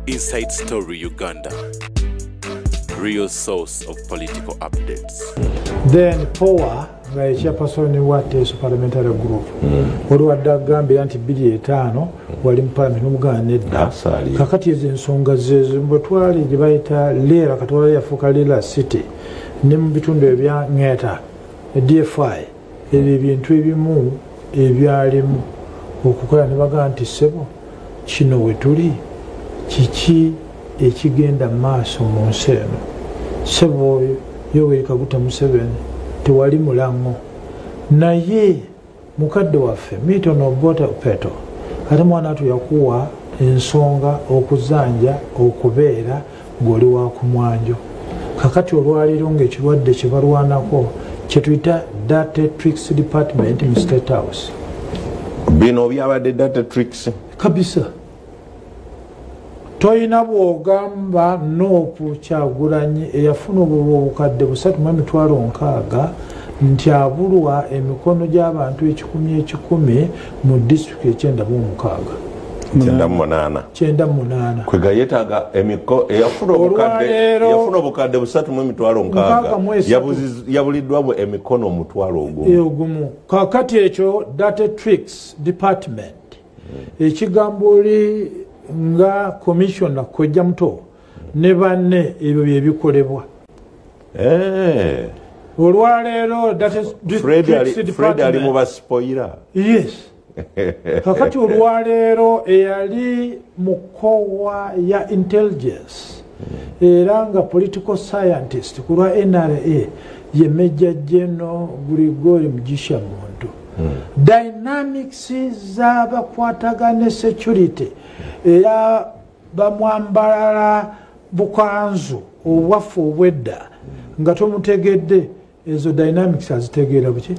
Inside Story Uganda, real source of political updates. Then POA nga ye chairperson wa Teso Parliamentary Group, waliwo adde agambira nti 25 wali mu parliament, n'omuganda nedda. Asaali. Kakati ezo ensonga zezo bwe twali gye bayita Lira, kati yafuuka Lira City, ne mu bitundu ebya Ngeta, DFI, ebyo ebintu ebimu ebyalimu okukola ne bagamba nti ssebo, kino we tuli, kiki ekigenda mu maaso mu nsi eno? Ssebo Yoweri Kaguta Museveni, tewali mulango, naye mukadde waffe Milton Obote Opeto, ate mwana atu yakuwa ensonga okuzanja okubeera ng'oli wa ku mwanjo. Kakati olwaleero ng'ekirwadde kye balwanako kyetuyita Dirty Tricks Department mu State House. Bino byabadde dirty tricks. Kabisa, toyina bwogamba NUP Kyagulanyi eyafuna obululu 360,000 nti abulwa emikono gy'abantu ekikumi ekikumi mu disitulikiti 96. 98. 98. Kwega yeetaaga emiko eyafuna obukadde Olwaleero- yafuna 360,000. 63. Yabuliddwa bwe emikono 1,000. Ogumu. Kakati ekyo Dirty Tricks Department, ekigambo oli nga commissioner Kojja Muto ne banne, ebyo byebikolebwa. Olwaleero Dirty Tricks Fred ali mu Department. baspoira. Yes, kakati olwaleero eyali mukowa ya intelligence era nga political scientist ku lwa NRA ye Major General Grigori Mugisha Muntu. Dynamics z'abakwatagane security era bamwambalala bukanzu obwaffe obwedda nga tomutegedde, ezo dynamics azitegeera buki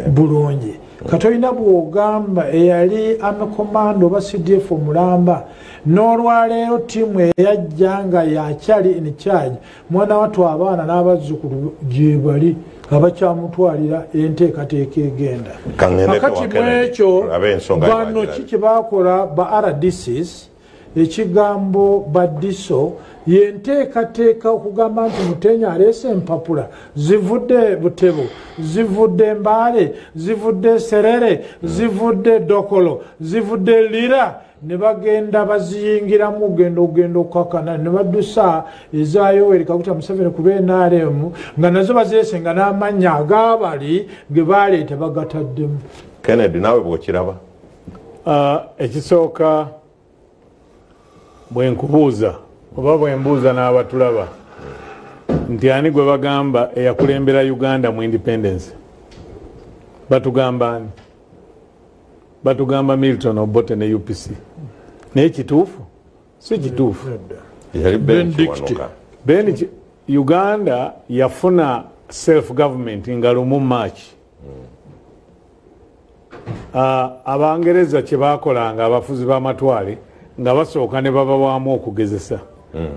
bulungi. Katolina bwogamba eyali army commando oba CDF omulamba, n'olwaleero ttiimu eyajja nga yakyali in charge, mwana wattu abaana n'abazzukulu gye bali abakyamutwalira enteekateeka egenda. Kaŋŋendeko Kakati wa Kennedy. mwekyo Tulabe ensonga bano lwaki. ki kye bakola ba RDCs, ekigambo badiso yenteekateeka okugamba nti Mutenya aleese empapula zivudde Butebo, zivudde Mbaale, zivudde Serere, zivudde Dokolo, zivudde Lira, ne bagenda baziyingiramu ogenda ogenda okukakana ne baddusa eza Yoweri Kaguta Museveni ku lw'NRM nga nazo bazireese nga n'amannya ag'abali ge baleeta bagataddemu. Kennedy, naawe bw'okiraba? Ekisooka bwe nkubuuza oba bwe mbuuza n'abatulaba nti ani gwe bagamba eyakulembera Uganda mu independence, batugamba ani? Batugamba Milton Obote ne UPC. Naye kituufu? Si kituufu. Yali Ben Benedict. Kiwanuka. Ben Uganda yafuna self government nga 1 March. Abangereza kye bakolanga, abafuzi b'amatwale nga basooka ne babawaamu okugezesa.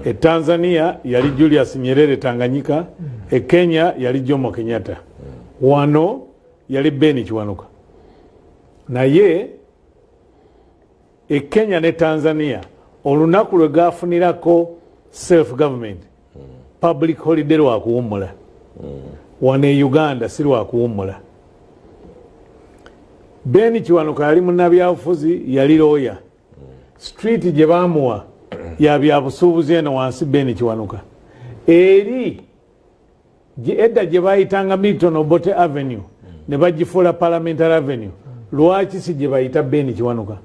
E Tanzania yali Julius Nyerere Tanganyika, e Kenya yali Jomo Kenyatta, wano yali Ben Kiwanuka. Naye e Kenya ne Tanzania olunaku lwe gafunirako self government public holiday lwakuwummula. Wano e Uganda si lwakuwummula. Ben Kiwanuka yali munnabyabufuzi, yali lawyer. Street gye baamuwa ya byabusuubuzi eno wansi Ben Kiwanuka eri edda gye bayitanga Milton Obote Avenue ne bagifuula Parliamentary Avenue. Lwaki si gye bayita Ben Kiwanuka?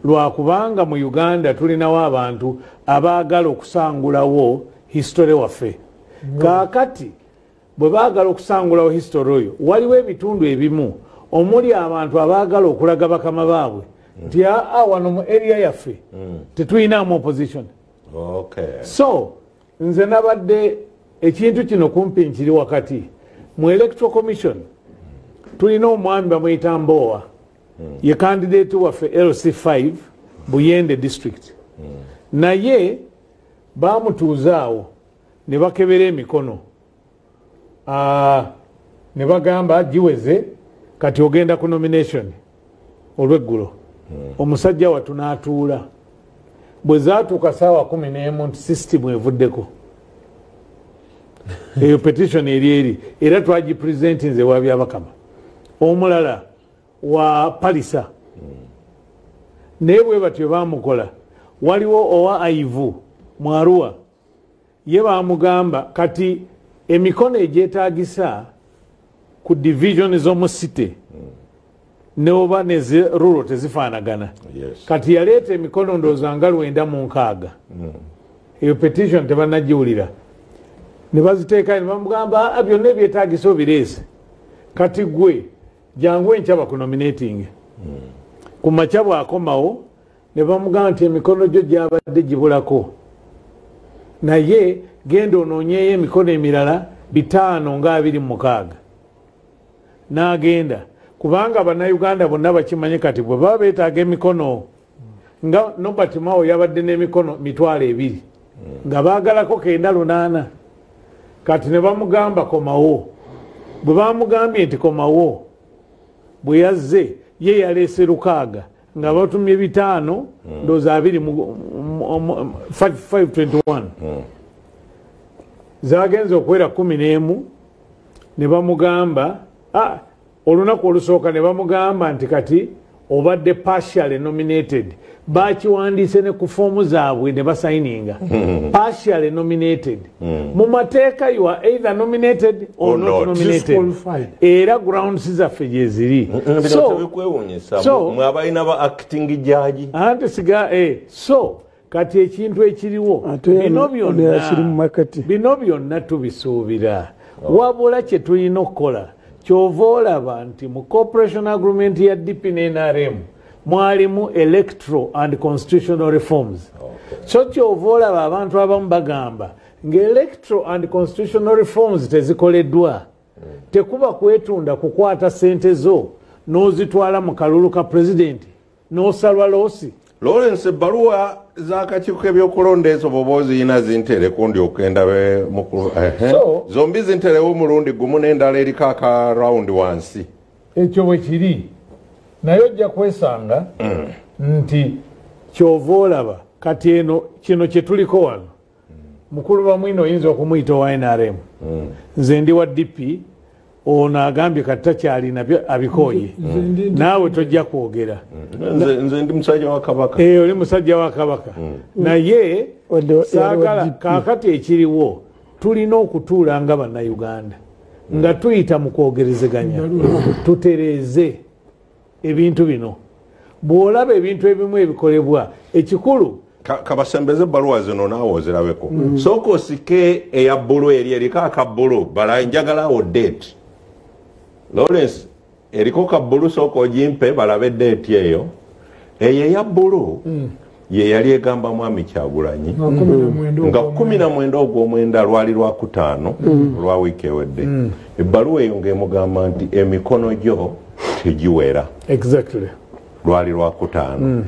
Lwakubanga mu Uganda tulinawo abantu abaagala okusangulawo history waffe. Kaakati bwe baagala okusangulawo history oyo, waliwo ebitundu ebimu omuli abantu abaagala okulaga bakama baabwe nti aa, wano mu area yaffe tetulinamu opposition. So nze nabadde ekintu kino kumpi nkiri wakati. Mu Electoral Commission tulina omwami bamuyita Mbowa, ye candidate waffe LC5 Buyende district. Naye bamutuuzaawo ne bakebera emikono, ne bagamba giweze, kati ogenda ku nomination olweggulo. Omusajja wattu n'atuula. Bwe zaatuuka saawa 11 nti system evuddeko. Eyo petition eri era twagipresentinze wa Byabakama. Omulala wa Palisa. Naye bwe batyo bamukola. Waliwo owa Aivu Mwarua ye bamugamba kati emikono egyetaagisa ku division z'omu city ne oba neze rural tezifaanagana. Kati yaleeta emikono ndowooza nga 96. Eyo petition tebannagiwulira. Ne baziteeka ne bamugamba byonna ebyetaagisa obireese. Kati gwe jangu enkya bakunominating. Ku makya bw'akomawo ne bamugamba nti emikono gyo gyabadde gibulako. Naye genda onoonyeyo emikono emirala 526. N'agenda kubanga bannayuganda bonna bakimanye kati bwe baba beetaaga emikono nga Norbert Mao yabadde n'emikono 20,000 nga baagalako 98. Kati ne bamugamba komawo. Bwe bamugambye nti komawo, bwe yazze ye yaleese 6 nga batumye 5 ndowooza 521. Zagenze okuwera 11 ne bamugamba olunaku olusooka ne bamugamba nti kati obadde partially nominated. Bakiwandiise ne ku foomu zaabwe ne basayininga. Partially nominated. Mu mateeka you are either nominated or not nominated. Era grounds zaffe gye ziri. So mwe abalina ba acting judge. Anti siga so kati ekintu ekiriwo bino byonna tubisuubira. Wabula kye tulina okukola kyova olaba nti mu cooperation agreement ya DP ne NRM mwalimu electoral and constitutional reforms. So kyova olaba abantu abamu bagamba nga electoral and constitutional reforms tezikoleddwa. Tekuba kwetunda kukwata sente zo n'ozitwala mu kalulu ka president n'osalwa losi. Lawrence, ebbaluwa z'akakiiko k'ebyokulonda ezo bw'oba oziyina zintereko ndyoke ndabe mukulu. Zombi zinterewo omulundi gumu n'endala eriko aka round wansi. Ekyo bwe kiri. Naye ojja kwesanga nti kyova olaba kati eno kino kye tuliko wano. Mukulu Bamwine oyinza okumuyita owa NRM. Nze ndi wa DP, ono agambye kati takyalina abikooye. Naawe tojja kwogera. Nze ndi musajja wa Kabaka. Oli musajja wa Kabaka. Naye saagala kaakati ekiriwo tulina okutuula nga bannayuganda nga tuyita mu kwogerezeganya tutereeze ebintu bino. Bw'olaba ebintu ebimu ebikolebwa ekikulu kabasembeze ebbaluwa zino naawe ozirabeko. Sooka osike eya bbulu eri eriko akabbulu bala njagala awo date. Lawrence eriko kabbulu sooka ogimpe balabe date eyo. Eyo eya bbulu ye yali egamba Mwami Kyagulanyi nga 19 ogw'omwenda lwali lwakutaano olwa wiiki ewedde. Ebbaluwa eyo ng'emugamba nti emikono gyo tegiwera. Exactly. Lwali lwakutaano.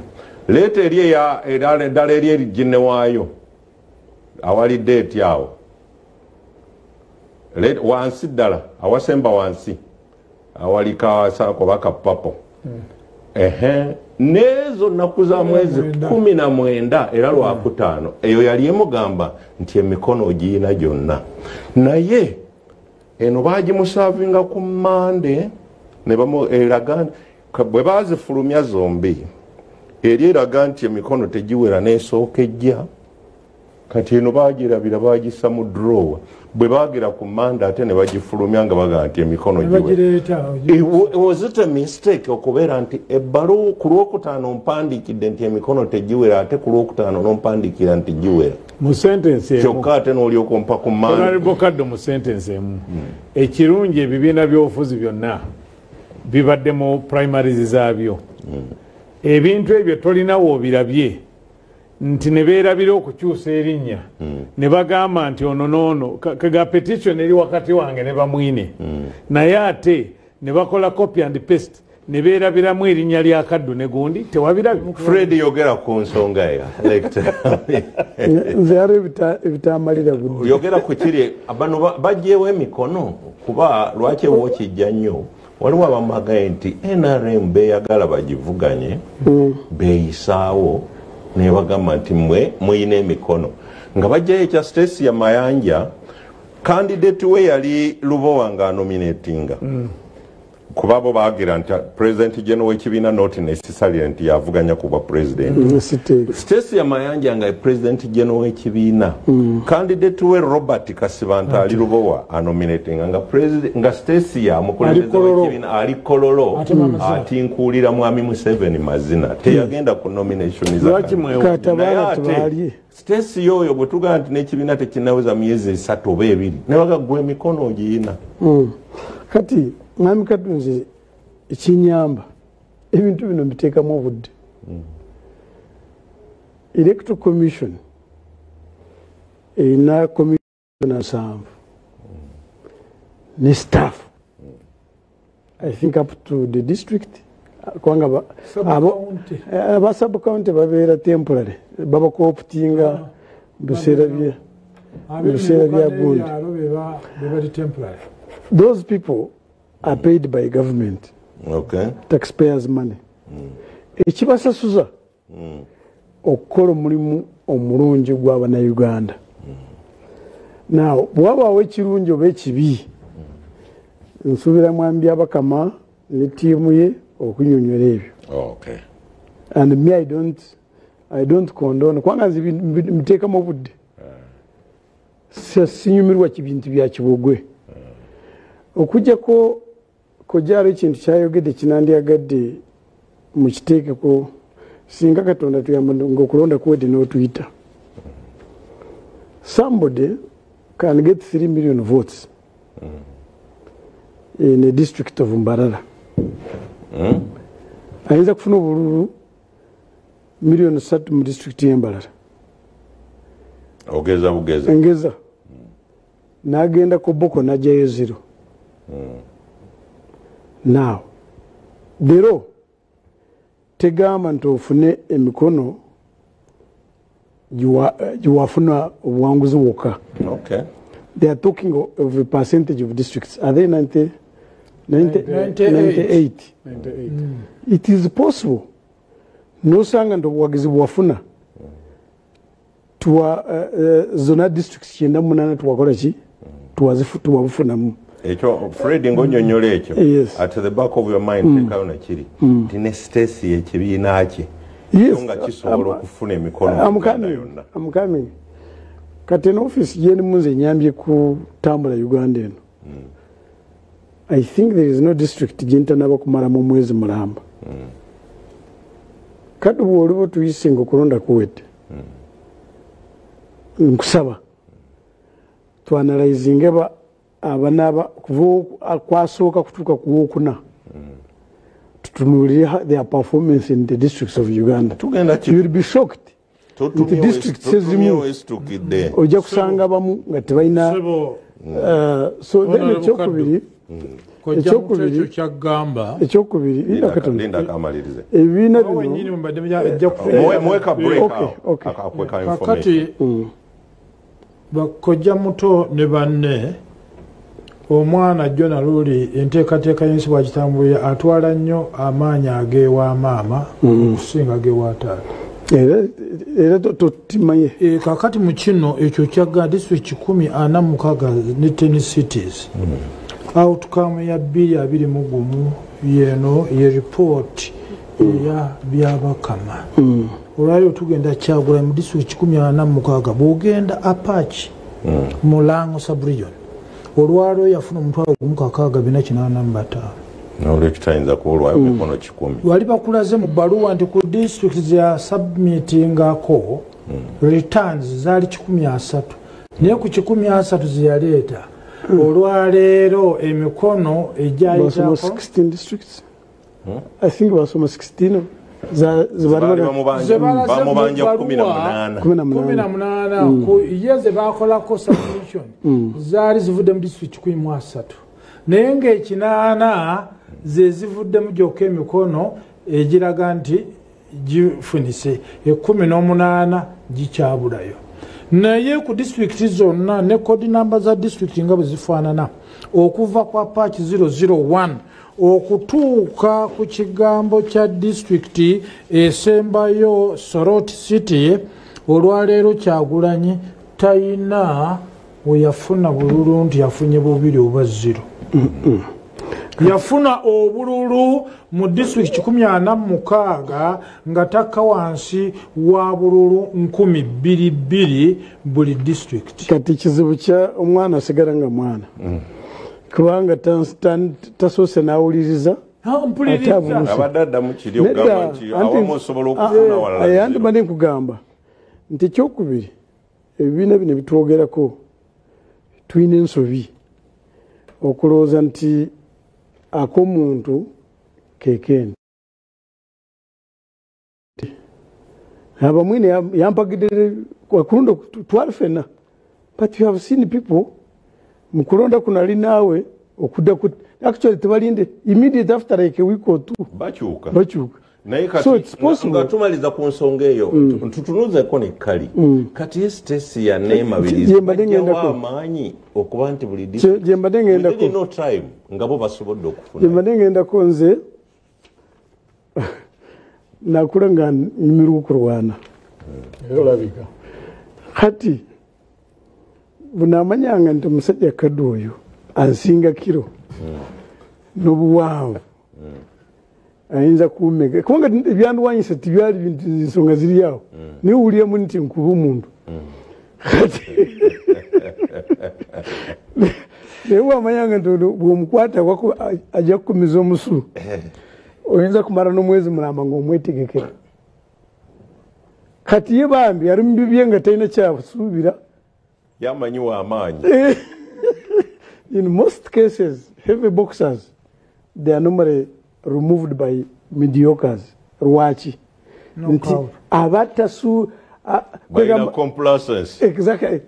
Leeta eri eddala eri erinne waayo awali date awo wansi ddala awasemba wansi awali kasaako baka papo. N'ezo nnaku za mwezi 19 era lwakutaano eyo yali emugamba nti emikono ogiyina gyonna. Naye eno baagimusaavinga ku Mmande ne eraga bwe baazifulumya zombi eri eraga nti emikono tegiwera n'esooka ejja. Kati eno baagirabira baagissa mu drawer. Bwe baagera ku Mmande ate ne bagifulumya nga bagamba nti emikono giwera. Was it a mistake okubeera nti ebbaluwa ku lwokutaano mpandiikidde nti emikono tegiwera ate ku lwokutaano n'ompandiikira nti giwera? Mu sentence emu. Kyokka ate n'olyoka ompa ku Mmande. Honorable Kaddo, mu sentence emu. Ekirungi ebibiina by'obufuzi byonna bibadde mu primaries zaabyo. Ebintu ebyo tolinawo obirabye nti ne beerabira okukyusa erinnya ne bagamba nti ono n'ono kaga petition eri wakati wange ne Bamwine. Naye ate ne bakola copy and paste ne beerabiramu erinnya lya Kaddu ne gundi tewabirabye. Fred yogera ku nsonga eyo. Nze hariho ebitamalira budde. Yogera ku kiri bano baggyewo emikono kuba lwaki ewo kijja nnyo. Waliwo abamagaye nti NRM beeyagala bagivuganye beeyisaawo Nebagamba nti mmwe muyina emikono nga bajjayo ekya Stecia Mayanja, candidate we yali Lubowa nga anominatinga. Kuba bo bagira nti president general w'ekibiina not necessarily nti yavuganya kuba president. Stecia Mayanja nga president general w'ekibiina, candidate we Robert Kasibanta ali Lubowa anominatinga, nga president nga Stecia omukulembeze w'ekibiina ali Kololo, atinkuulira mwami Museveni mazina, teyagenda ku nomination za. Stecia oyo bwe tugamba nti n'ekibiina tekinnaweza myezi 3 oba 2, ne bagagwa emikono ogiyina. Kati mwami Katunzi, ekinyamba ebintu bino mbiteekamu obudde. Electoral Commission erina commissioner 7 ne staff, I think up to the district, kubanga aba sub county babeera temporary, baba cooptinga biseera bya gundi. Those people are paid by government. Okay. Taxpayers' money. Ekibasasuza okukola omulimu omulungi gw'Abannayuganda. Now, bw'abaawo ekirungi oba ekibi, nsuubira mwami Byabakama ne ttiimu ye okunyonyola ebyo. Okay. And me, I don't condone, kubanga nze mbiteekamu obudde. Sinyumirwa bintu bya kibogwe. Okujjako kojjalo ekintu kyayogedde kinandyagadde mukiteekeko, singa Katonda tuyamba ng'okulonda kuwedde n'otuyita. Somebody can get 3 million votes in the district of Mbarara. Ayinza kufuna obululu 3 million mu district y'e Mbarara. Ogeza bugeza. Engeza. N'agenda ku Boko n'aggyayo 0. Now, leero tegamba nti ofune emikono giwafuna obuwanguzi bwokka. Okay. They are talking of a percentage of districts. Are they 90, 90, 98? 98. It is possible. Nosanga nti obuwagizi bwafuna tuwa zona districts 98 tuwakola ki? Tuwabufunamu. Ekyo Fred ng'onyonnyola ekyo. Yes. At the back of your mind tekayo nakiri nti ne Stecia ekibiina kye nga kisobola okufuna emikono yonna. I'm coming. Kati eno office gyendimu nze nyambye kutambula Uganda eno. I think there is no district gye ntanaba kumalamu omwezi mulamba. Kati bw'oliba otuyise ng'okulonda kuwedde, nkusaba twanalyzinge abanaba kuva kwasooka kutuuka ku wokuna, tutunuulire their performance in the districts of Uganda. You will be shocked. Nti districts ezimu ojja kusanga abamu nga tebalina. So then ekyokubiri, ebibiina bino kakati bakojja muto ne banne, omwana Jona Luli enteekateeka y'ensi bw'agitambulira atwala nnyo amaanyi ag'ewa maama okusinga ag'ewa taata. Era totimanye. Kakati mu kino ekyo kyagga district 146 ne 10 cities. Outcome ya 2021 yeno ye report eya Byabakama. Olwaleero tugenda Kyagula mu district 146, bw'ogenda Apache mu Lango sub-region, olwaleero yafuna 1,685. Nolwekyo tayinza kuwolwayo mikono 10. Wali bakulaze mu bbaluwa nti ku district za submittingako returns zaali 130, naye ku 130 zeyaleeta olwaleero emikono egyayitako 16 districts. I think basoma 16 bamubanja 18. 18 ku ye ze bakolako submission zaali zivudde mu district 13, naye ng'ekinaana ze zivuddemu gyokka emikono egiraga nti gifunise, 18 gikyabulayo. Naye ku disitulikiti zonna ne code number za disitulikiti nga bwe zifaanana, okuva kwa Apac 001 okutuuka ku kigambo kya disitulikiti esembayo Soroti City, olwaleero Kyagulanyi tayina we yafuna bululu nti yafunye 2 oba 0. Yafuna obululu mu disitulikiti 146 nga takka wansi wa bululu 2,200 buli disitulikiti. Kati kizibu kya omwana asigala nga mwana, kubanga tasoose n'awuliriza. Abadde addamu kiri okugamba nti awamu osobola okufuna walala. Anti mbadde nkugamba nti ekyokubiri, ebibiina bino bitwogerako tulina ensobi okulowooza nti ak'omuntu kekende. Abamwine yampagidde wakulonda twali ffenna, but you have seen people mu kulonda kuno ali naawe okudda ku actually tebalinde immediate after like a week or two bakyuka. Bakyuka. Naye So kati it's possible. nga tumaliza ku nsonga eyo, tutunuzeeko ne Kali. Kati Stecia ne Mabirizi Gye mbadde bajjawo ngendako. amaanyi okuba nti buli Gye mbadde ngendako. within no time nga bo basobodde okufuna. Gye mbadde ngendako, nze nakula nga nyumirwa okulwana. Olabika. Kati bunamanyanga nti omusajja Kaddu oyo ansinga kiro n'obuwanvu, ayinza kummega, kubanga ebyandwanyisa tibyali bintu, ensonga ziri awo, naye owuliramu nti nkuba omuntu. Kati naye bwamanyanga nti ono bw'omukwata ajja kukumiza omusu, oyinza kumala n'omwezi mulamba ng'omwetegekera. Kati ye bambi ali mu bibye nga talina kyasuubira. Yamanyiwa amaanyi. In most cases, heavy boxers, they are normally removed by mediocres. Lwaki? Nti Knockout. abatasu balina kwegamba- complacency. Exactly.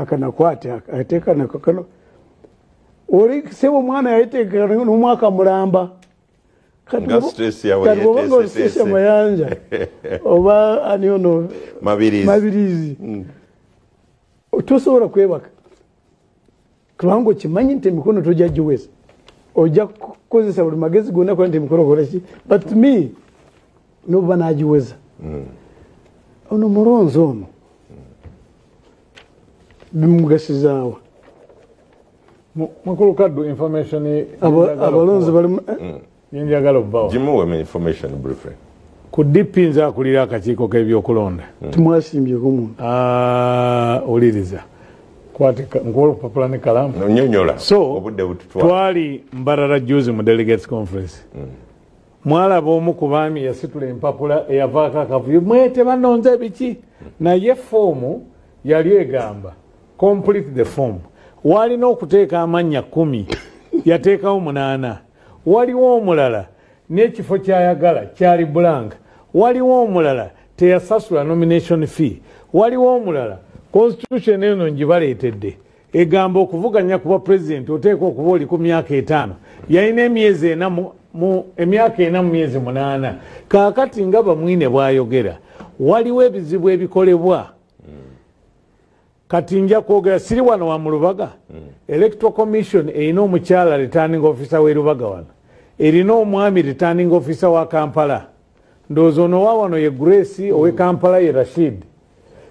Akanakwate ateeka nako kano. Oli sebo omwana yateeka n'omwaka mulamba. Kati Nga stress yawe kati bw'oba nga oli yeteeseteese. Stecia Mayanja oba ani ono Mabirizi. Mabirizi. Tosobola kwebaka, kubanga okimanyi nti emikono tojja giweza, ojja kukozesa buli magezi gonna kuba nti emikono okola ki. But me noba nagiweza, ono mulonzi ono bimugasizaawa. Mukulu Kaddu, information Abalonzi bali mu- yenjagala obbawa. Gimuwe information briefly. Ku DP nze akulira akakiiko k'ebyokulonda. Tumwasimbyeko omuntu. Ah, oliriza nkuwa olupapula ne kalamu. Nyonyola. So, obudde bututwala. Twali Mbarara juzi mu delegates conference, mwalaba omu ku baami yasitula empapula eyavaako akavuyo, mwete banonze biki, naye foomu yali egamba complete the form, walina okuteeka amannya 10, yateekawo 8. Waliwo omulala n'ekifo kyayagala kyali blank, waliwo omulala teyasasula nomination fee, waliwo omulala constitution eno ngibaleetedde egamba okuvuganya kuba president oteeka okuba oli ku myaka 5, yalina emyezi ena mu emyaka 4 mu myezi 8. Kaakati nga Bamwine bw'ayogera, waliwo ebizibu ebikolebwa. Kati nja kwogera siri wano wa mu Lubaga. Electoral Commission erina omukyala returning officer w'e Lubaga wano, erina omwami returning officer wa Kampala, ndowooza ono wa wano ye Grace, ow'e Kampala ye Rashid.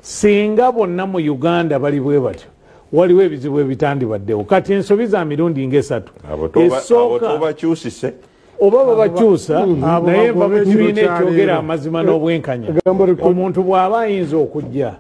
Singa bonna mu Uganda bali bwe batyo, waliwo ebizibu ebitandibaddewo. Kati ensobi za mirundi ng'esatu. Abo Esooka, tobakyusise. oba babakyusa, Abo naye nva mu bagobe kibiina ekiro kya ekyogera leero. amazima n'obwenkanya. Agamba Omuntu bw'aba ayinza okujja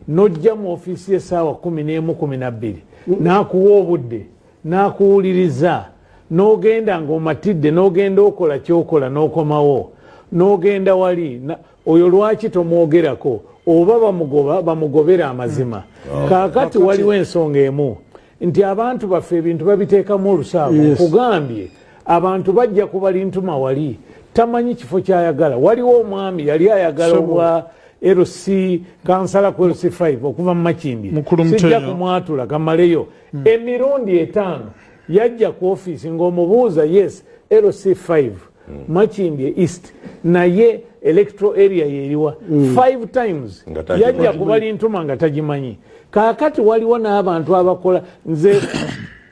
n'ojja mu ofiisi y'essaawa 11 12, n'akuwa obudde, n'akuwuliriza, n'ogenda ng'omatidde, n'ogenda okola ky'okola, n'okomawo, n'ogenda wali, oyo lwaki tomwogerako? Oba bamugoba, bamugobera amazima. Kaakati waliwo ensonga emu nti abantu baffe ebintu babiteekamu olusaago. Nkugambye abantu bajja kubala ntuma wali tamanyi kifo kyayagala. Waliwo omwami yali ayagala obwa LC kansala ku LC5 okuva mu Makindye, Mukulu sijja Mutenyo. kumwatula kamaleyo. Emirundi 5 yajja ku ofiisi ng'omubuuza yes LC5 Makindye East, naye Electoral area yeriwa 5 times yajja kubali ntuma nga tagimanyi. Kaakati waliwo n'abantu abakola, nze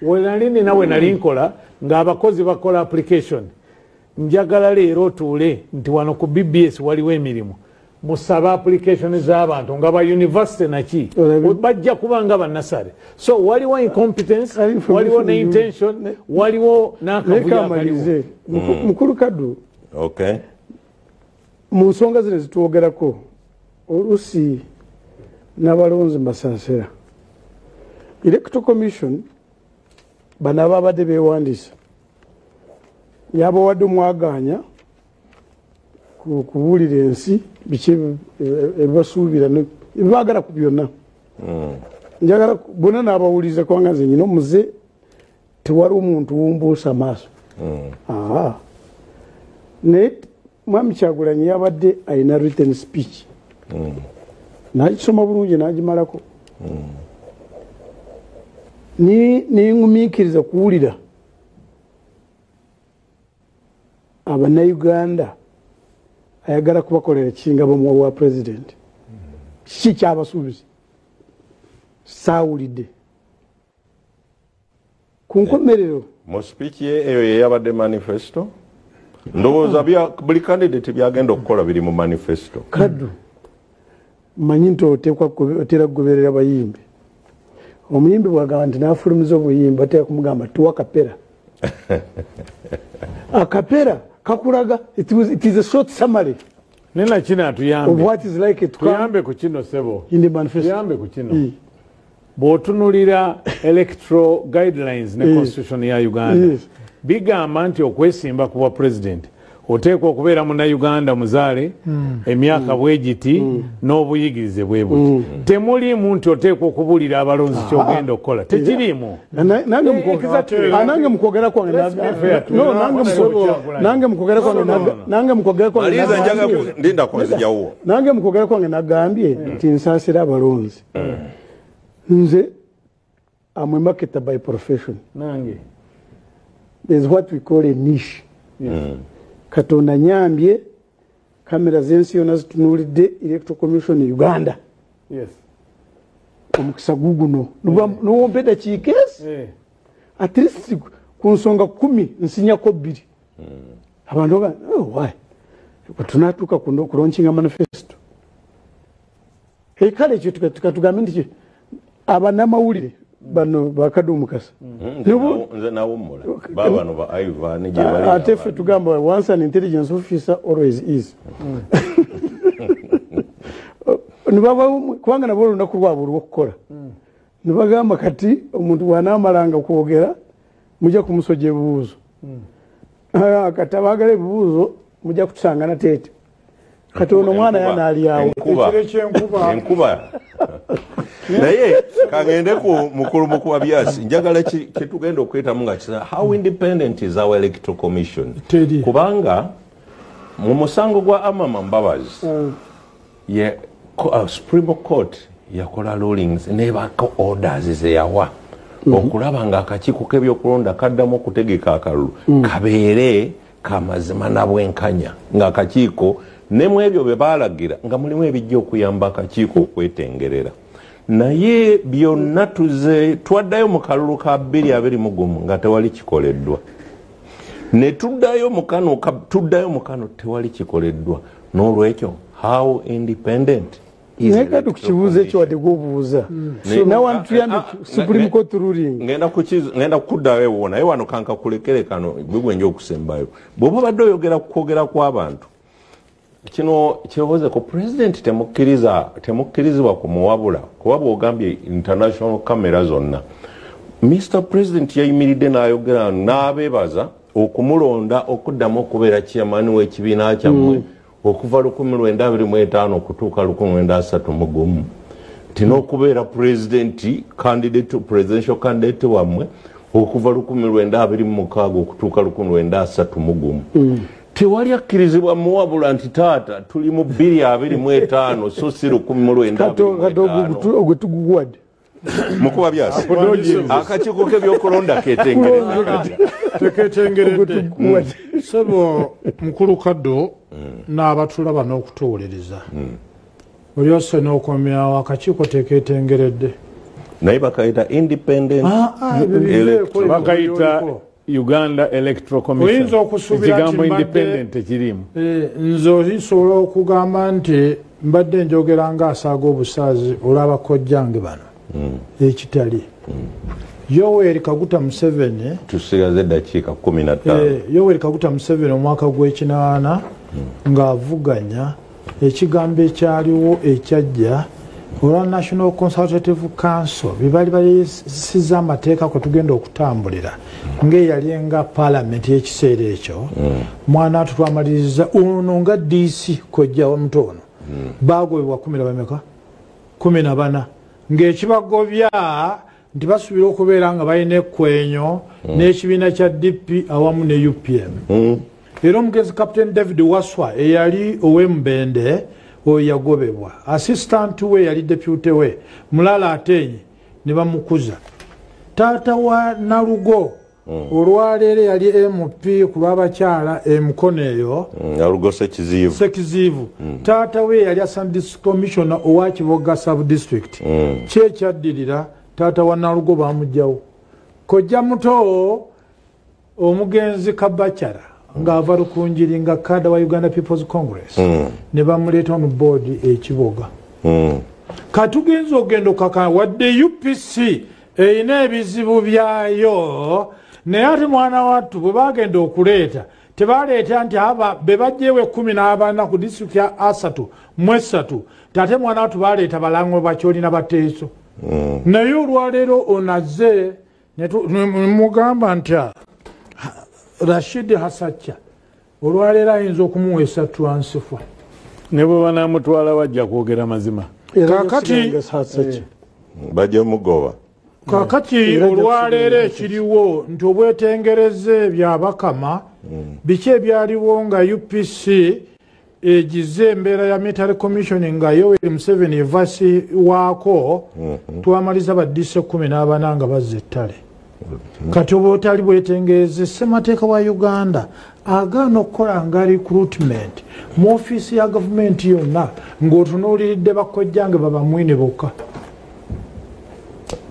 wenali nawe nali nkola ng'abakozi bakola application, njagala leero otuule nti wano ku BBS waliwo emirimu, musaba application z'abantu nga ba university naki bajja kuba nga bannasale. So waliwo incompetence, waliwo ne intention, waliwo n'akavuyo akaliwo. Mukulu Kaddu, okay, mu nsonga zino zitwogerako oluusi n'abalonzi mbasaasira. Electoral Commission bano ababadde beewandiisa yabawadde omwagaanya kubuulira ensi biki ebibasuubira ebibaagala ku byonna. Njagala bonna n'abawuliriza kubanga nze nyina omuze, tewali omuntu wumbuusa maaso. Naye Mwami Kyagulanyi yabadde alina written speech, n'agisoma bulungi n'agimalako, nengumiikiriza kuwulira Abannayuganda ayagala kubakolera kinga bamuwa wa president. Kiki kyabasuubiza? Saawulidde ku nkomerero mu speech ye eyo yeyabadde manifesto. Ndowooza buli candidate byagenda okukola biri mu manifesto. Kaddu, manyi nti oteekwa otera kugoberera bayimbi. Omuyimbi bw'agamba nti n'afulumiza obuyimbi, batera kumugamba tuwa kapera. Akapera kakulaga, it is a short summary. Nena kino atuyambe of what is like to come. Tuyambe ku kino ssebo. In the manifesto. Tuyambe ku kino. Bw'otunuulira electoral guidelines ne constitution ya Uganda, bigamba nti okwesimba ku bwa president oteekwa okubeera munnayuganda muzaale, emyaka bwegiti, n'obuyigirize bwe buti. Temuliimu nti oteekwa okubuulira abalonzi ky'ogenda okukola, tekiriimu. Nange mukwogera kwange nange mukwogera kwange nagambye nti nsaasira abalonzi. Nze am a marketer by profession. Nange there's what we call a niche. Katonda nyambye kamera z'ensi yonna zitunuulidde Electoral Commission Uganda. Yes. Omukisa guguno n'owompa eddakiika ezi, at least ku nsonga 10 nsinyako 2. Abantu bagamba, oh why? Tunaatuuka ku launchinga manifesto. Kale ekyo tukatugambe nti abannamawulire bano bakadde omukasa. Nze nawummula babano ba Ivan gye bali. Ate ffe tugamba once an intelligence officer always is. Kubanga nabo olunaku lwabwe olw'okukola nibagamba kati omuntu bw'anaamalanga kwogera mujja kumusoja ebibuuzo. Kati abaagala ebibuuzo mujja kutusanga nateete. Kati ono omwana yanaalyawo enkuba. Naye kangende ku mukulu mukuba byasi, njagala kyetugenda okwetamu nga kisa how independent is our electoral commission. Kubanga mu musango gwa Amama Mbabazi, ye Supreme Court yakola rulings nebako orders zeyawa okulaba nga akakiiko k'ebyokulonda kaddamu okutegeka akalulu kabeere kamazima nabwenkanya, ng'akakiiko ne mu ebyo bye baalagira nga mulimu ebijja okuyamba akakiiko okwetengerera. Naye byonna tuze twaddayo mu kalulu ka 2021 nga tewali kikoleddwa, ne tuddayo mu kano tuddayo mu kano tewali kikoleddwa. N'olwekyo how independent is Naye kati ku kibuuzo ekyo wadde gw'obuuza nawe tuyambe Supreme Court ruling. Ngenda kuddayo ewo, naye wano kankakulekere kano gwe nja okusembayo. Bw'oba obadde oyogera ku kwogera kw'abantu, kino kirowooze ku president temukkirizibwa kumuwabula, kuba bw'ogambye international camera zonna. Mr President yayimiridde n'ayogera n'abeebaza okumulonda okuddamu okubeera chairman w'ekibiina kyammwe okuva 1925 okutuuka 1931, nti n'okubeera president candidate, presidential candidate wammwe okuva 1926 okutuuka 1931. Tewali akkirizibwa muwabula nti taata tuli mu 2025 so si 1925. Ogwe tuguwadde Mukuba byasi akakiiko k'ebyokulonda ketengeredde. Teketengeredde. Sebo mukulu Kaddu, N'abatulaba n'okutuwuliriza. Olyose n'okomyawo akakiiko tekeetengeredde. Naye bakayita independent bakayita Uganda Electoral Commission. Oyinza okusuubira ekigambo independent tekirimu. Nze osobola okugamba nti mbadde njogera ng'asaaga obusaazi olw'abakojjange bano ekitali. Yoweri Kaguta Museveni, tusigaze eddakiika 15. Yoweri Kaguta Museveni omwaka gw'ekinaana ng'avuganya ekigambo ekyaliwo ekyajja olwa National Consultative Council bye baali bayisiza amateeka kwe tugenda okutambulira ng'eyali nga paalamenti y'ekiseera ekyo. Mwana atu twamaliriza ono nga DC kojja omuto ono bagobebwa 10 bameka 14 ng'ekibagobya nti basuubira okubeera nga balina ekkwenyo n'ekibiina kya DP awamu ne UPM. Era omugenzi Captain David Waswa eyali ow'Embende oyo yagobebwa, assistant we yali deputy we Mulala Atenyi ne bamukuza. Taata wa Nalugo olwaleero yali MP ku lw'abakyala emukono eyo Nalugo Sekiziivu. Taata we yali assistant commissioner owa Kiboga sub district. Kyekyaddirira taata wa Nalugo bamuggyawo. Kojja muto omugenzi Kabachara ng'ava Rukunjiri nga kada wa Uganda People's Congress ne bamuleeta on board ekiboga. Katugenza ogenda okakana wadde UPC erina ebizibu byayo, naye ate mwana wattu bwe bagenda okuleeta tebaleeta nti aba be baggyewo 14 ku disitulikiti ya 33 ate mwana wattu baleeta balango bakyolina bateeso. Naye olwaleero onazze mugamba nti Rashid Hasacha olwaleero ayinza okumuweesa transfer ne bwe banaamutwala wajja kwogera mazima. Kakati bajja mugoba. Kakati olwaleero ekiriwo nti obwetengereze byabakama biki ebyaliwo nga UPC egize embeera ya military commission nga Yoweri Museveni evasi waako twamaliza badise 14 nga bazza ettale. Kati oba otali bwetengereze ssemateeka wa Uganda agaana okukola nga recruitment mu ofiisi ya gavumenti yonna ng'otunuuliridde bakojjange babamwine bokka.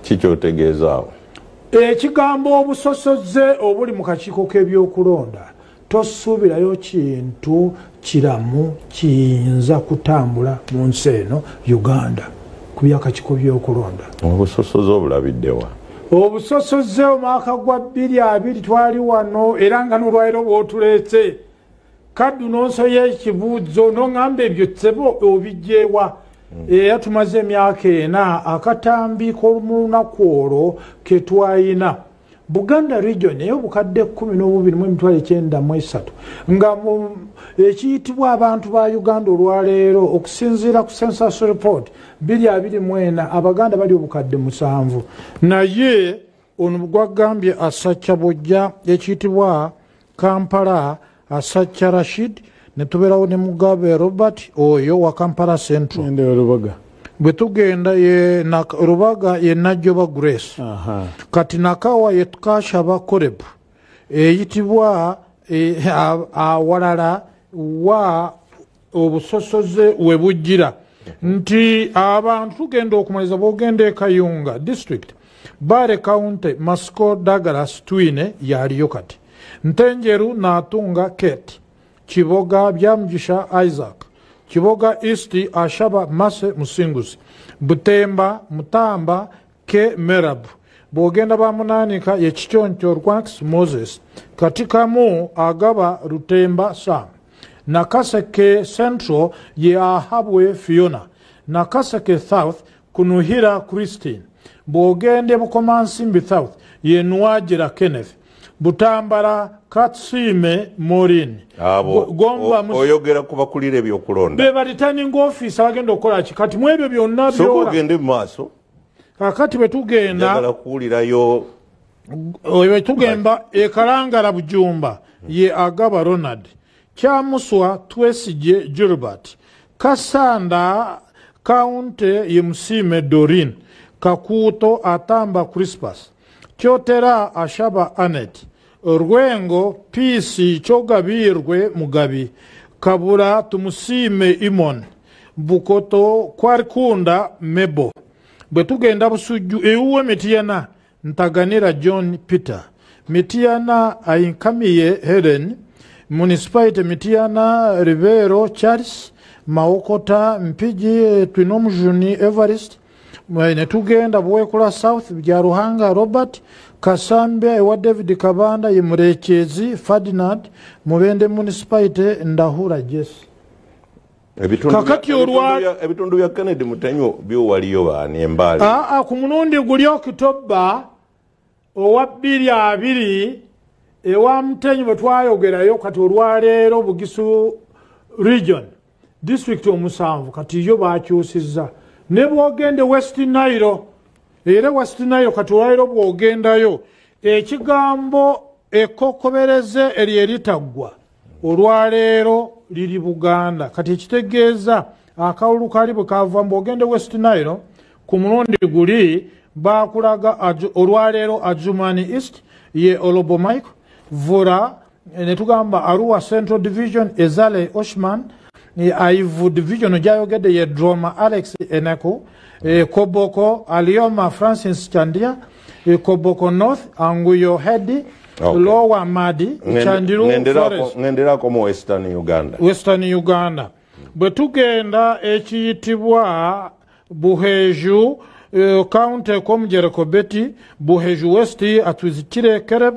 Kikyotegeezaawo ekigambo obusosoze obuli mu kakiiko k'ebyokulonda tosuubirayo kintu kiramu kiyinza kutambula mu nsi eno Uganda ku byakakiiko by'okulonda. Obusosoze obulabiddewa? Obusosoze omwaka gwa 2020 twali wano era nga n'olwaliro bw'otuleese kaddu n'onsoya ekibuuzo n'oŋŋamba ebyo ssebo obiggyewa. Era tumaze emyaka 4 akatambi k'olunaku olwo ke twayina. Buganda region ey'obukadde 12,903 nga ekiyitibwa abantu ba Uganda olwaleero okusinziira ku census report 2024 Abaganda bali obukadde 7. Naye ono gwagambye Asacha Bojja ekiyitibwa Kampala Asacha Rashid ne tubeerawo ne Mugabe Robert oyo wa Kampala Central. Bwe tugenda ye Rubaga ye Najjoba Grace. Kati Nakawa ye Tukashaba Koreb eyitibwa awalala wa obusosoze we bujjira nti abantu tugenda okumaliza bw'ogenda e Kayunga district Bare County Masco Douglas Twine yaliyo kati Ntenjeru Natunga Kate Kiboga Byamugisha Isaac Kiboga East Ashaba Mase Musinguzi Butemba Mutamba K Merab bw'ogenda bamunanika ye Kiconco Rwax Moses Katikamu Agaba Rutemba Sam Nakaseke Central ye Ahabwe Fiona Nakaseke South Kunuhira Christine bw'ogende Bukomansimbi South ye Nwajira Kenneth Butambala Katsime Morin. Abo oyogera kubakulira ebyokulonda be returning officer bagenda okukola ki kati mu ebyo byonna byora ogende mu maaso. Kakati bwe tugenda njagala kuwulirayo bwe tugenda e Kalangala Bujumba ye Agaba Ronald Kyamuswa Twesige Gilbert Kasanda County ye Musime Dorin Kakuto Atamba Crispus Kyotera Ashaba Anet Rwengo PC Kyogabirwe Mugabi Kabura Tumusiime Imon, Bukoto Kwarikunda Mebo. Bwe tugenda Busujju ewuwe Mityana Ntaganira John Peter, Mityana Ainkamiye Helen, Municipality Mityana Rivero Charles, Maokota Mpigi Twinomujuni Everest. Ne tugenda Buwekula South Byaruhanga Robert, Kasambya ewa David Kabanda ye Murekezi Ferdinand, Mubende Municipality Ndahura Jesse. Ebitundu bya Kennedy Mutenyo byo waliyo baani embali. Ku mulundi guli Okitoba owa 2020 ewa Mutenyo bwe twayogerayo kati olwaleero Bugisu region district omusanvu kati yo bakyusizza. Ne bw'ogende West Nile, era West Nile kati olwaleero bw'ogendayo ekigambo ekkokobereze eryo eritaggwa olwaleero liri Buganda. Kati ekitegeeza akalulu kali bwe kava bw'ogende West Nile ku mulundi guli bakulaga olwaleero Adjumani East ye Olobo Mike, Vura ne tugamba Arua Central Division Ezale Oshman, Aivu Division gyayogedde ye Droma Alex Eneko, Koboko Alioma Francis Chandia, Koboko North Anguyo Hedi, Lower Madi, Chandiru Forest. Ngenderako mu Western Uganda. Western Uganda. Bwe tugenda ekiyitibwa Buheju County Komjereko Betty, Buheju West Atwizikire Kereb,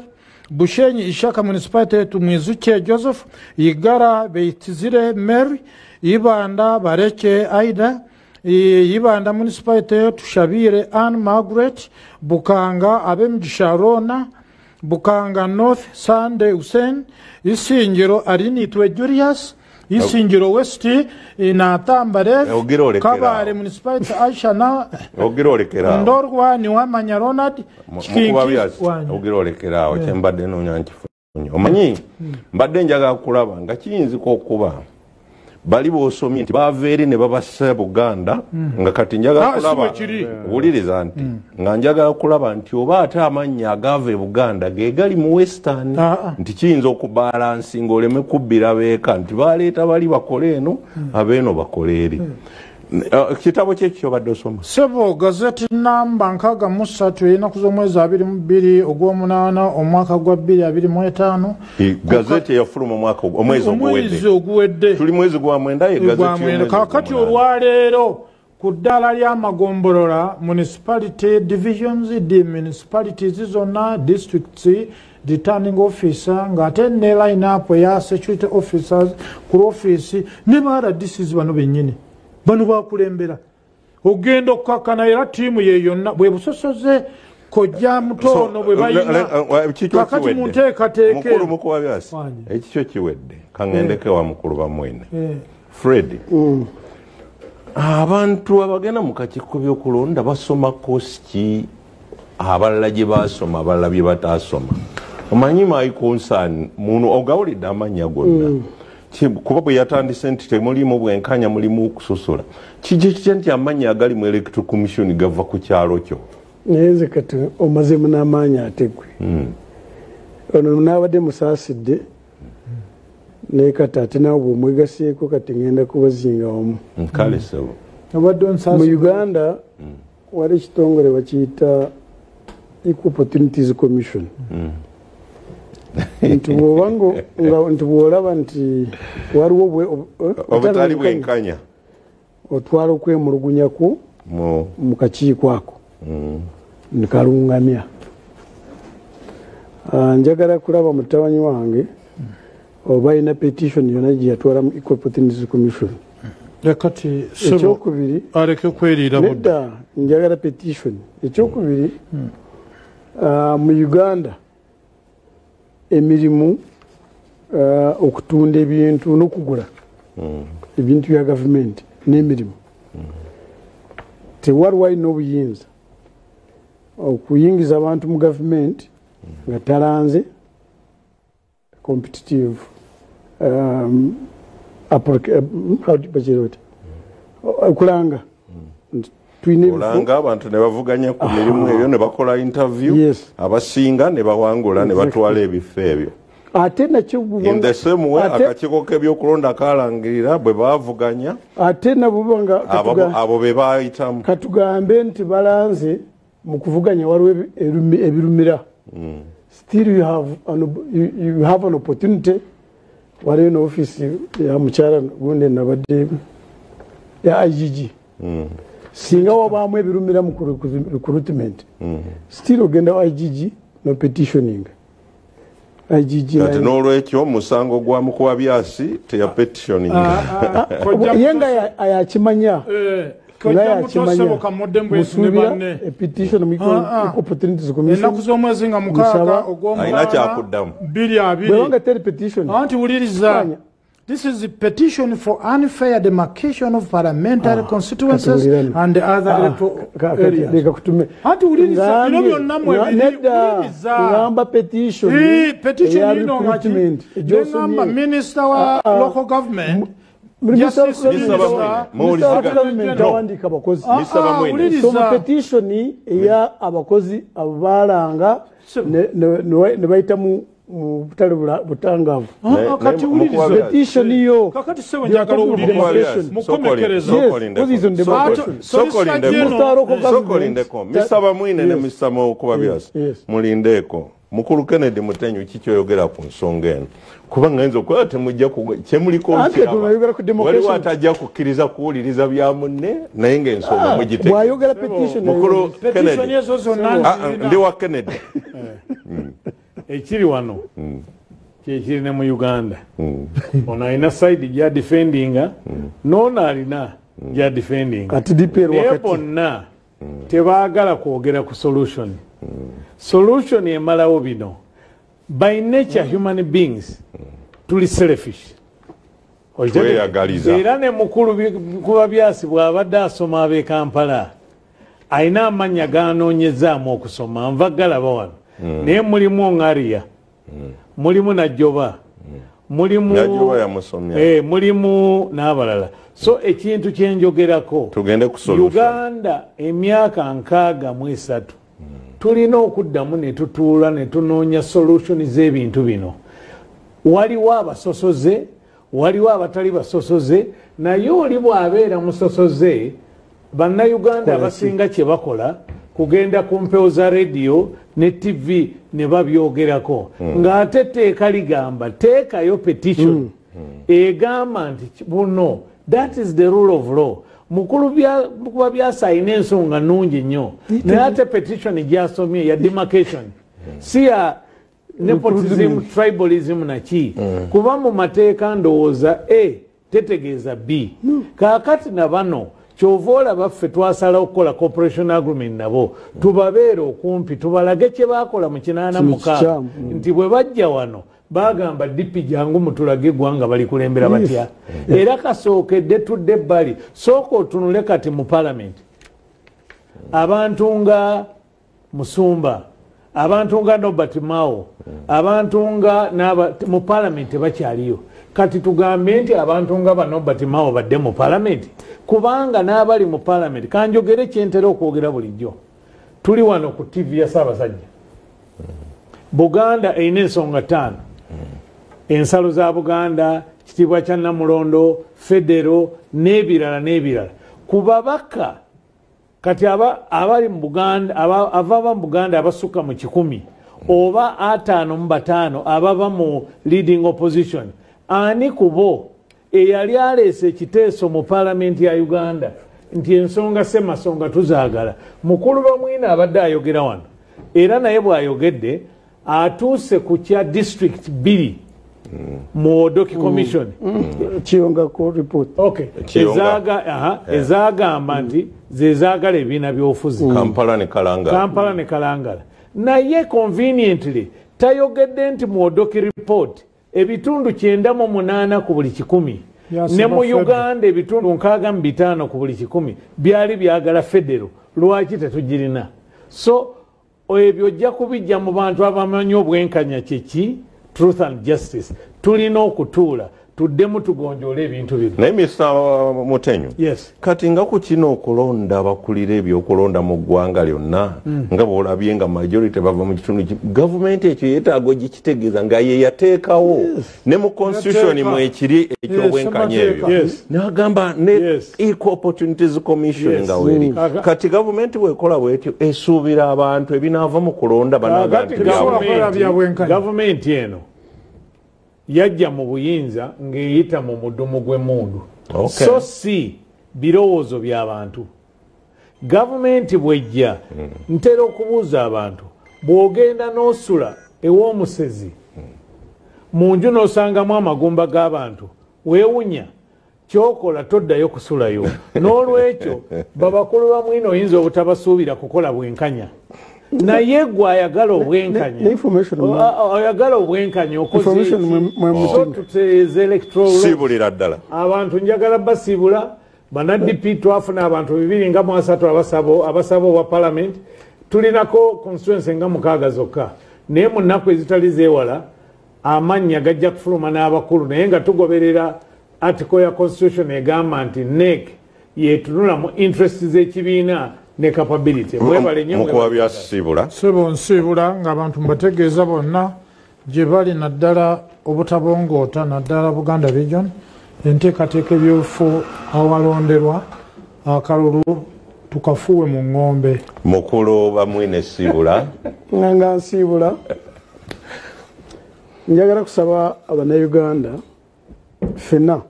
Bushenyi Ishaka Municipality Tumwizuke Joseph, Igara Beitizire Mary, Ibanda Bareke Aida, Ibanda Municipality Tushabire Ann Margaret, Bukanga Abemgisha Rona, Bukanga North Sunday Hussein, Isingiro Arinitwe Julius, Isingiro West Natambare, Kabare Municipality Aisha na Ndorwa Niwamanya Ronald, Ogirolekeraawo kyembadde noonya nkifunye. Omanyi mbadde njagala kulaba nga kiyinzika okuba bali b'osomye nti baava eri ne babassa Buganda, nga kati njagala kulaba wuliriza nti nga njagala kulaba nti oba ate amannya agaava e Buganda ge gali mu Western, nti kiyinza okubalansinga oleme kubbira beeka nti baleeta bali bakole eno abeeno bakole eri. Kitabo kye kyobadde osoma? Sebo gazeti namba 63 ennaku z'omwezi 22 ogw'omunaana omwaka gwa 2025. Gazeti eyafuluma omwaka omwezi oguwedde. Tuli mwezi gwa mwenda ye gazeti y'omwezi. Kaakati olwaleero ku ddaala ly'amagombolola municipality divisions, the municipalities zonna, districts, returning officer ng'ate ne line up eya security officers ku office ne ba RDCs bano bennyini. Bano bakulembera ogenda okukkakkana era ttiimu ye yonna bwe busosoze kojja mutono bwe balina kakati mu nteekateeka. Mukulu Mukubabyasi, ekikyo kiwedde kaŋŋendeko ewa mukulu Bamwine. Fred, abantu abagenda mu kakiiko by'okulonda basoma koosi ki abalala gye baasoma abalala bye bataasoma? Omanyi my concern muno ogawulidde amannya gonna kuba bwe yatandise nti temulimu bwenkanya mulimu okusosola. Kijja kitya nti amannya agali mu Electoral Commission gava ku kyalo kyo? Naye nze kati omazeemu n'amaanyi ate gwe. Ono naabadde musaasidde naye kati ate naawe bw'omwegaseeko kati ngenda kubazinga wamu. Kale ssebo. Mu Uganda wali ekitongole bakiyita Equal Opportunities Commission. Nti bw'olaba nti waliwo obutali bwenkanya otwala okwemulugunyako mu kakiiko ako nkalungamya. Njagala kulaba mutabani wange oba alina petition yonna gye yatwala mu Equal Opportunities Commission. Kati ekyokubiri aleke kweriira nedda, njagala petition. Ekyokubiri, mu Uganda emirimu okutunda ebintu n'okugula ebintu bya gavumenti n'emirimu tewaliwo alina obuyinza okuyingiza abantu mu gavumenti nga talanze competitive okulanga olanga abantu ne bavuganya ku mirimu eyo ne bakola interview, abasinga ne bawangula ne batwala ebifo ebyo. Ate nakyo in the same way akakiiko k'ebyokulonda kalangirira bwe baavuganya, ate nabo nga abo be bayitamu. Katugambe nti balanze mu kuvuganya waliwo ebirumira. Still you have an opportunity. Waliwo ne office ya mukyala gundi nabadde ya IGG. Singa wabaamu ebirumira mu recruitment, still ogenda wa IGG no petitioning. IGG kati n'olwekyo musango gwa Mukuba Byasi teya petitioning. Ye nga ayakimanya musuubira petition mu Opportunities Commission ennaku z'omwezi nga 6 alina kyakuddamu 2020 bwebanga teri petition. Anti wuliriza. This is a petition for unfair demarcation of parliamentary constituencies and other electoral areas. Anti wuliriza bino byonna mwebiri wuliriza. Ngamba petition. Petition ino ngaki. Ngamba minister wa local government. Tawandika abakozi. Soma petition eya abakozi abalanga ne bayita mu butale butangavu. Kati wuliriza. Petition iyo. Kakati sewe njagala owuliriza. Mukomekereza. Sokolindeko. Mr. Bamwine ne Mr. Mukuba Byasi. Mulindeko. Mukulu Kennedy Mutenyu kikyoyogera ku nsonga eno. Kubanga nze okukola temujja kyemuliko waliwo atajja kukkiriza kuwuliriza bya munne naye ng'ensonga mugiteeke. Bw'ayogera petition. Mukulu Kennedy. Ndi wa Kennedy. Ekiri wano kyekiri ne mu Uganda. Ono alina side gya defendinga, n'ono alina gya defendinga. Kati DPR naye wakati. Bonna tebaagala kwogera ku solution. Solution emalawo bino. By nature human beings tuli selfish. Era ne mukulu Mukuba Byasi bw'abadde asoma ab'e Kampala alina amannya g'anoonyezaamu okusoma nva galaba wano. Naye mulimu Ongaria, mulimu Najjoba, mulimu mulimu n'abalala. So ekintu kyenjogerako, Uganda emyaka 63 tulina okuddamu ne tutuula ne tunoonya solution z'ebintu bino. Waliwo abasosoze, waliwo abatali basosoze, naye oli bw'abeera musosoze, bannayuganda abasinga kye bakola kugenda ku mpewo za radio ne TV ne babyogerako. Ng'ate teeka ligamba, teekayo petition egamba nti buno, that is the rule of law. Mukulu Mukuba Byasi alina ensonga nnungi nnyo, naye ate petition gy'asomye ya demarcation si ya nepotism, tribalism naki. Kuba mu mateeka ndowooza A tetegeeza B. Kaakati na bano kyova olaba ffe twasalawo okukola cooperation agreement nabo, tubabeere okumpi tubalage kye baakola mu 86 nti bwe bajja wano bagamba DP jangu mutulage eggwanga balikulembera batya. Era kasookedde tudde ebbali, sooka otunule kati mu palamenti abantu nga Musumba, abantu nga Norbert Mao, abantu nga mu palamenti tebakyaliyo. Kati tugambe nti abantu nga ba Norbert Mao badde mu palamenti, kubanga n'abali mu palamenti kanjogere kyentera okwogera bulijjo. Tuli wano ku TV ya Ssaabasajja. Buganda erina ensonga 5. Ensalo za Buganda, kitiibwa kya Namulondo, federo n'ebirala n'ebirala. Ku babaka kati abali mu Buganda, abava mu Buganda abasukka mu 100 oba 55 abava mu leading opposition, ani kubo eyali aleese ekiteeso mu palamenti ya Uganda nti ensonga Ssemasonga tuzaagala? Mukulu Bamwine abadde ayogera wano, era naye bw'ayogedde atuuse ku kya district 2 mu Odoki Commission. Kiyongako report. Okay. Ezagamba nti zezaagala ebibiina by'obufuzi. Kampala ne Kalangala. Kampala ne Kalangala. Naye conveniently tayogedde nti mu Odoki report ebitundu 98 ku buli 100 ne mu Uganda ebitundu 65 ku buli 100 byali byagala federo. Lwaki tetugirina? So ebyo ojja kubijja mu bantu abamanyi obwenkanya kyeki, truth and justice. Tulina okutuula Tuddemu tugonjoole ebintu bino. Naye Mr. Mutenyo, yes. Kati nga ku kino okulonda abakulira ebyokulonda mu ggwanga lyonna, nga bw'olabye nga majority bava mu kitundu, gavumenti ekyo yeetaaga ogikitegeeza nga ye yateekawo ne mu constitution mwekiri ekyobwenkanya ebyo. N'agamba ne Equal Opportunities Commission nga weeri. Kati gavumenti bw'ekola bw'etyo esuubira abantu ebinaava mu kulonda banaaga nti gavumenti eno yajja mu buyinza ng'eyita mu mudumu gw'emmundu. So si birowoozo by'abantu. Gavumenti bw'ejja, ntera okubuuza abantu, bw'ogenda n'osula ew'omusezi mu nju n'osangamu amagumba g'abantu, weewunya kyokola toddayo kusulayo. N'olwekyo babakulu ba mwine oyinza obutabasuubira kukola bwenkanya. Naye gwe ayagala obwenkanya, oyagala obwenkanya okoze electoral siibulira ddala abantu. Njagala basiibula bana DP. Twafuna abantu 203 abasaba obwa parliament, tulinako constituency nga 6 zokka, naye mu nnaku ezitali zeewala amannya gajja kufuluma n'abakulu. Naye nga tugoberera article ya constitution egamba nti NEC yetunula mu interest z'ekibiina ne capability. Mwebale nnyo. Mukuba byasiibula. Ssebo nsiibula ng'abantu mbategeeza bonna gye bali, naddala obutabongoota, naddala Buganda region, enteekateeka ebyobufu awalonderwa akalulu tukafuwe mu ng'ombe. Mukulu Bamwine siibula. Nga nsiibula, njagala kusaba Abannayuganda ffenna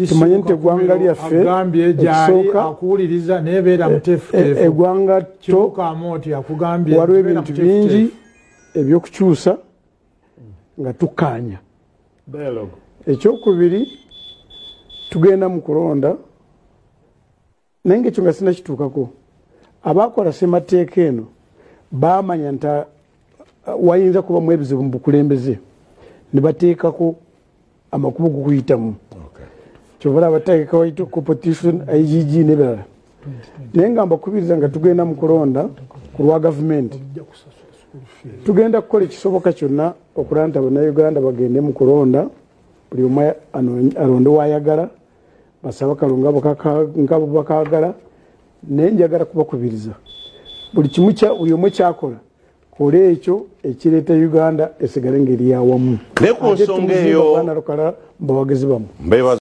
tumanye nti eggwanga lyaffe ekisooka akuwuliriza naye beera muteefuteefu. Eggwanga akugambye waliwo ebintu bingi ebyokukyusa nga tukkaanya. Ekyokubiri, tugenda mu kulonda, naye ngaekyo nga sinakituukako, abakola ssemateeka eno baamanya nti wayinza kubamu ebizibu mu bukulembeze, ne bateekako amakubo gokuyitamu. Kyova abateekawo competition, IGG n'ebirala. Naye nga mbakubiriza nga tugenda mu kulonda ku lwa gavumenti, tugenda kukola ekisoboka kyonna okulaba nti Abannayuganda bagende mu kulonda, buli omu alonde w'ayagala, basabe akalulu nga bwe bakaagala. Naye njagala kubakubiriza buli kimu, buli omu kyakola kola ekyo ekireeta Uganda esigale ng'eri yawamu. Naye ku nsonga eyo mbawagizi bamu.